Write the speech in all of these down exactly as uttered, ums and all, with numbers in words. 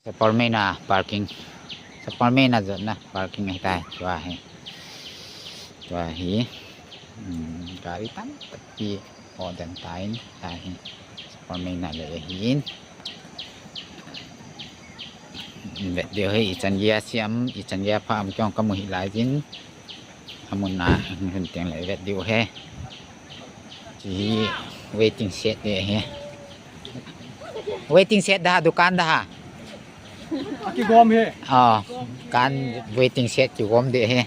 Saparmeina parking. Saparmeina jotna parking ahitai. Tua hi. Tua hi. Hmm, gari tampi ho den tan. Tua hi. Saparmeina le ahin. Vet diu hi, ichan gei a siam, ichan gei a pha am kei jong kamu hih laijin. Amun a, hun teng le vet diu hi. Chi hi waiting shed de hi. Waiting shed da, dukan da ha. Kigom hi. Ah, kan waiting shed kigom de hi.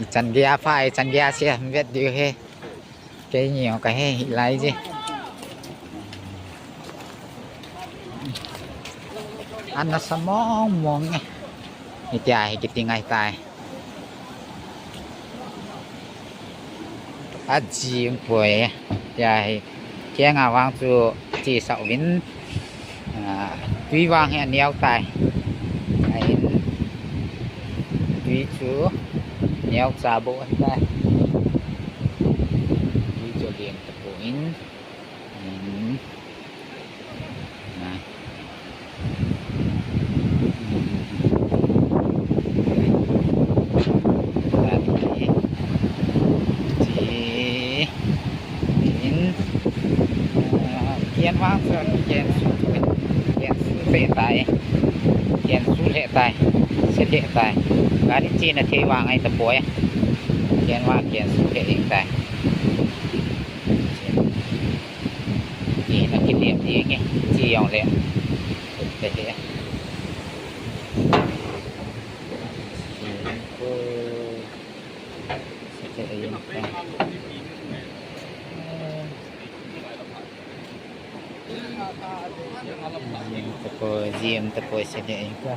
Ichan gei a pha, ichan gei a siam, vet diu hi. Kei ni ka he hih laije. Ana sa mong mong e. Hitia hi kiti ngai tai. Aji poi. Tia hi. Kei nga vang chu chi sa uvin. Ah, tui vang hi aneo tai. Ahin tui chu neo cha bou ahitai. Tui chu alien tapon. Hmm. Na. Chi. In, ah, kei vang chu kei su, kei su lheh tai. Kei su lheh tai. Se lheh tai. Gari chena thei vang ahi tapoi. Kei vang kei su lheh tai. Kei na kei lem ding e. Chi jong le. Lheh lheh. Sa te ahi ta. Jim tapoi, jim tapoi, sa te ahi ta.